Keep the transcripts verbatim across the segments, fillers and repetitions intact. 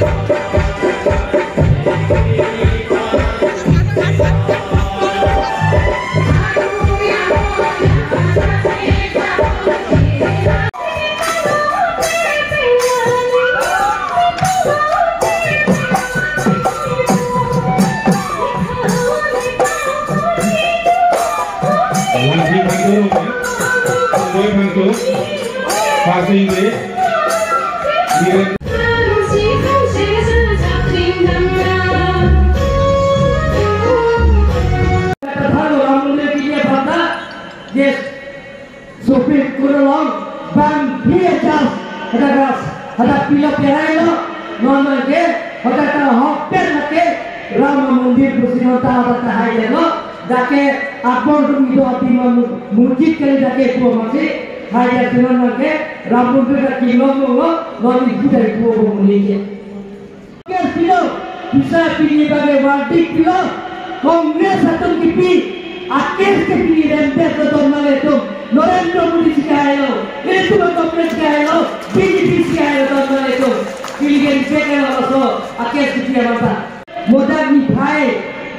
Langji Phangcho, Boi Phangcho, Pasing Bey, Biren. Yes. Supreme Court along bang dia jas hadak ras hadak pilok kerai lo, non ke hadak ta hok pen ke Ram Mandir pusi non ta hadak ta hai lo, dak ke apor tum ido ati ma mu-, mujit kali dak ke pu masi hai ya sinon non ke Ram Mandir dak ke lo lo, non ibu dari pu pu muni ke. Case pilo, bisa pini bagi verdict pilo, Congress atum kipi, a case ke pini rembet lo ton male tum, Narendra Modi si kahai lo, ilitum Congress si kahai lo, B J P si kahai lo ton male tum, pini ke rembet lo so, a case kipi abang ta. Modak niphai,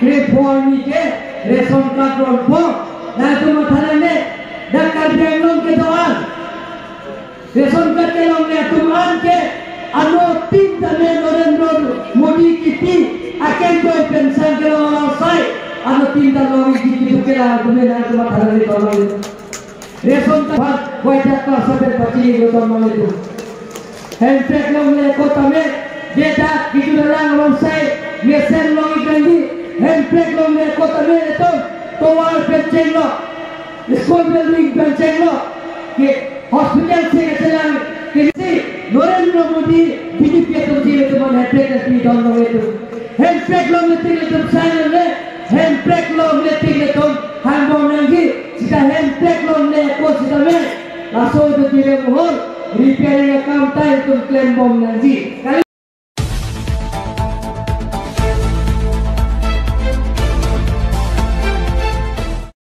kre-pho arni ke, ration card ronpo, nangtum matha nangne, dak Karbi Anglong kedo-an. Ration card kelongle atum an ke anuttin tame Narendra Modi kipi akenjoi pension kelong along sai anuttin ta long isi kitu kelang atum nangtum matha nangne tolong. Ration card wajah ka saber pachini lo tolong itu. Handbrake longle ako tame, jedak kitu dalang along sai mesen long ikan di, handbrake longle ako tame itu tovar pen chenglo. School building pen chenglo, ke hospital si kachelang, ke si Narendra Modi B J P atum si itum handbrake si don lo itum. Handbrake longle tik itum sai le, handbrake longle tik itum hangbom nangji, sita handbrake longle ako sitame, laso itum dire mohor, repairing akam ta itum klembom nangji.